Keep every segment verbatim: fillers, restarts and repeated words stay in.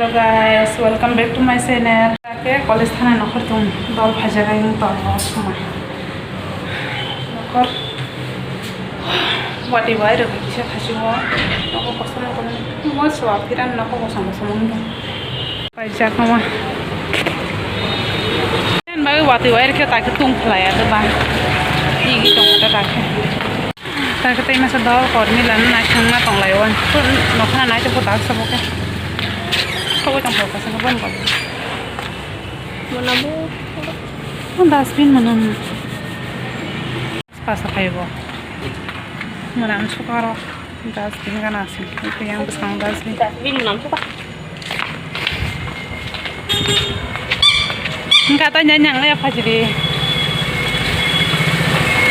Hello guys, welcome back to my channel. Ake college thana nokhor tung dol phaijak ang tong o suma. Nokhor wati bai rok kisa thasi o. Nokhor kosom kosom mo swa phiran nokhor kosom kosom wng tong. Paijak ma. Yen bai wati bai rok khe tak tung khlai ya ba. Igi tong ta tak. Takhe tei masa dol kormi lano naisingma tonglaio. Nokhana naisingkhe tak sabo khe. Sabo tong kha sabo bon kha. Mona bo. Dustbin mana. Pasa phaibo. Mona sukaro. Dustbin gana sing. Yang bwskango dustbin. Dustbin mona suka. Wngkha tei nai nang ya phajidi.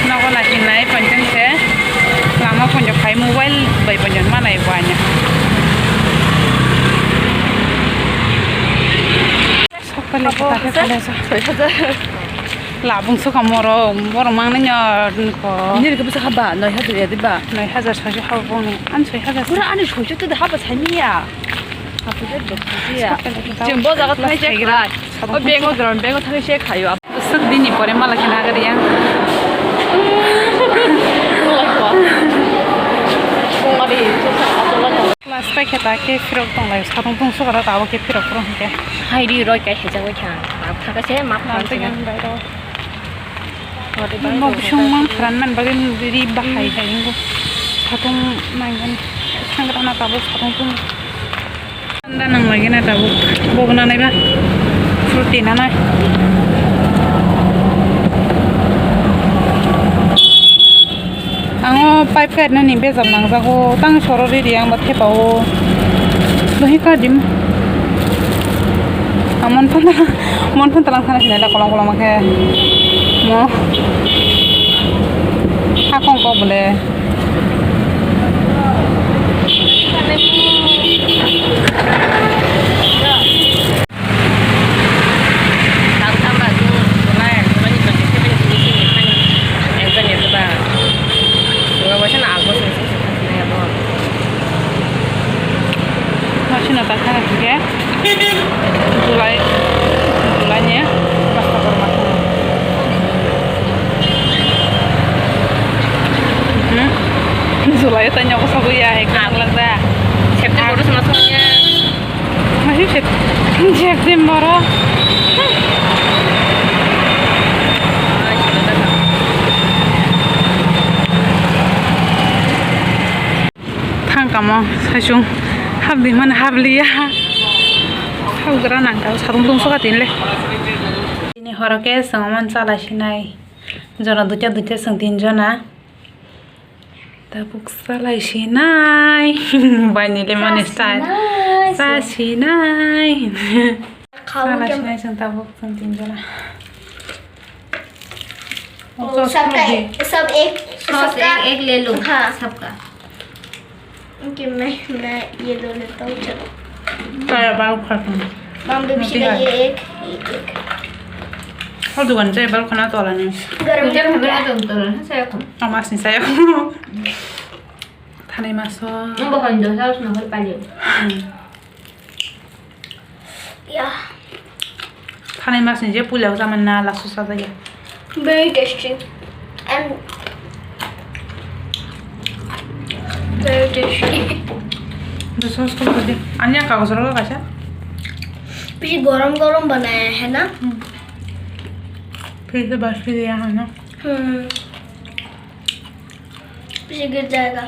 Nogo naisinai ponchon se lama ponchon khai mobile bai ponchon manai bo anya. Sokpali kota khe kale sa. Labung sokha moro, moro mangnai nyo ko. Nini khe bwsa haba noi hajar ya diba? Noi hajar soiso habo bongni. Ani soi hajar. Pura ani soiso to haba sani ya. Chwng bo jaga thai se khai. O bengo dron, bengo thai se khayo. Swk dini pore mala khe nagari yang. Class pai khe ta khe phirok tonglai, satung tung sukha ta abo khe phirok phuru hwnkhe. Hai ri roi kai hejak oi kha. Abo thaka se map Lam kha tei se. Yang bai rok. Bo bising mang pran man bagwi ri bahai hai wngkha. Satung nangani sangrana tabuk satung tung. Thanda nang lagi na tabuk. Bobo nanai ba. Fruity nanai. Ang o pipe kainani bejam nangjago, tang soro riri ang ba thepao. Dohi kadim. Ang mon phanta, mon phanta lang sana sinai da kolong kolong khe. Mo. Hakong kok bole. Masina ta khana khe July, July ni basta borma khana. Hmm? July ta nyogo sabu ya, ek lang da. September sama sama ya. Masih Sep-, September o. Thang kamo saichung habdi mani habliya. Habgra nang kha satung tung soka tinle. Tini horo khe chwng omo chala sinai. Jona duita duita chwng tin jona. Tabuk salai sinai. Bai nile mani style. Sa sinai. Sa sinai. Khaung Salai khe sinai chwng tabuk chwng tin jona. Oh, oh, sauce sabka, sabka ek, sauce sabka ek, ek le lo, हाँ। Sabka. कि मैं, मैं ये दो लेता हूँ, चलो। Saya baru khatung. Mom, baby, ये एक, ये एक। Hor dukan saya baru kena tola ni. गरम गरम क्या? Tola ni saya khatung. Amas ni saya. Thanai maso. Ang bahon do sauce na hor pali. Hmm. Ya. Thanai mas ni je puila o jaman na lasu sajaya. Very tasty. And very tasty. The sauce ko de. Anya kagos rok kaisa. Bisi gorom gorom banaya hai na? Hmm. Phir se bas phir ya hai na? Hmm. Bisi gir jayega.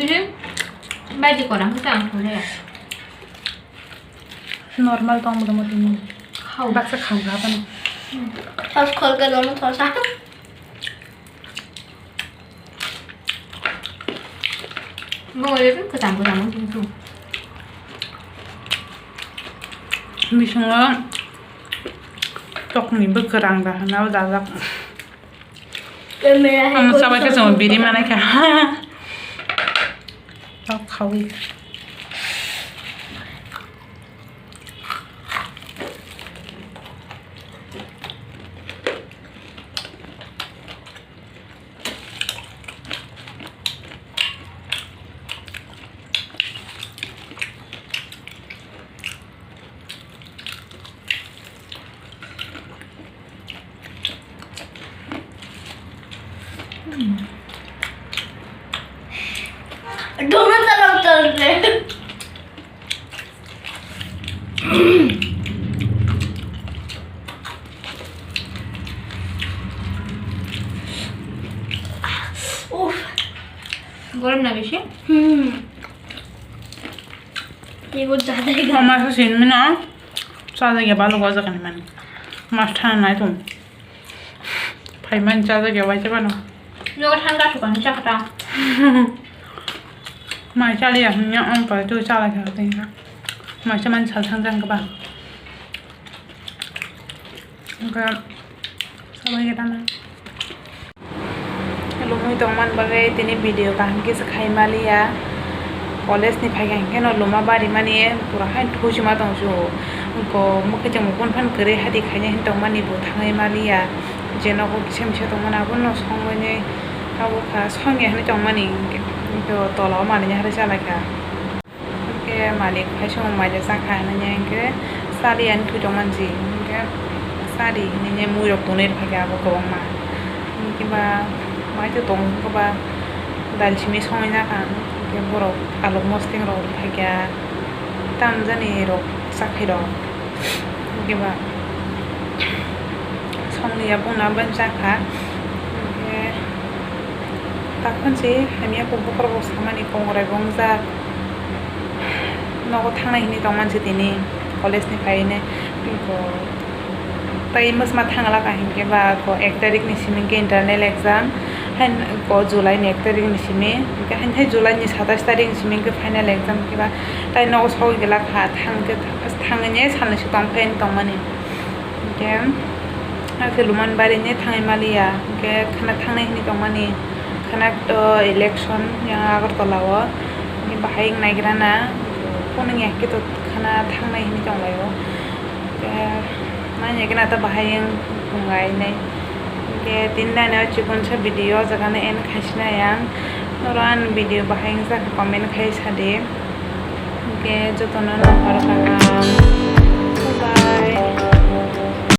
Nihim, baji korang khe ang thore. Normal tong bodo motini. Hao. Baksa kham kha bani. Hos khol ke dono thosa. Bo le kwcham kwcham wng tong. Bisingo tokni bwkrang da hwnwi dajak. Ang sabai khe chwng biri manai kha. Tok Awi. Donut alak talbe. Uff. Gorom na besi? Hmm. Teibo jadai ga. Ama sa sin mina. Sa jagya balu go jaga ni mani. Mas thana nai tung. Phaiman cha jagya waisa bano. Nogo thangka thukani chakha ta. Mai chaliya hwnya ang pa tu chala kha tengka. Mai chaman sal thang jang kaba. Angka sabai kha tana. Lumui tongman bagwi tini video kaham kisa khai maliya. College ni phaikha hinkhe no luma bari mani pura hai thuchima tongsu. Ko mokhe chwng phone phan kwrwi hati khaina hin tongmani bo thangwi maliya. Je nogo kisa misa tongmani abono songwi abo kha songya hinwi tongmani hinkhe tola o manwi harwi chalaikha. Hinkhe malik phai song maija chakha hinwi hinkhe chali ani thwi tongmani ji hinkhe chali hinwi mui rok tonwi rwkha abo kwbangma. Hinkhe ba mai tong hinkhe ba dal simi songwi jakha hinkhe borok alok mosting rok rwkha tamjani rok chakhai rok. Hinkhe ba songni ya bongni aboni chakha. Hinkhe takhon se hamya kok bokhorok samani kongrai bongjak. Nogo thangnai hinwi tongmani se tini college ni phaine. Hinkhe tei mwsma thangla ka hinkhe ba ko ek tarik ni simi hinkhe internal exam. Hain ko July ni ek tarik ni simi hinkhe hain thai July ni satais tarik ni simi hinkhe final exam hinkhe ba. Tai nogo sogwi glak kha, thangkhe, thangkhe salnwi se tongkhe hinwi tongmani. Hinkhe, haikhe Luman barini thangwi maliya, hinkhe khwna thangnai hinwi tongmani, khwna to election yang Agartala o, hinkhe bahai wng naigrana, phone wngya khe to khwna thangnai hinwi tonglaio. Hinkhe, manya khe nata bahai wng tongnai. Hinkhe, tini nani o chikon sa video o jaga no end khaisina yang. Norok ani video bahai wngjak comment khai sadi. Hinkhe jotono nokbar kaham. Bye bye.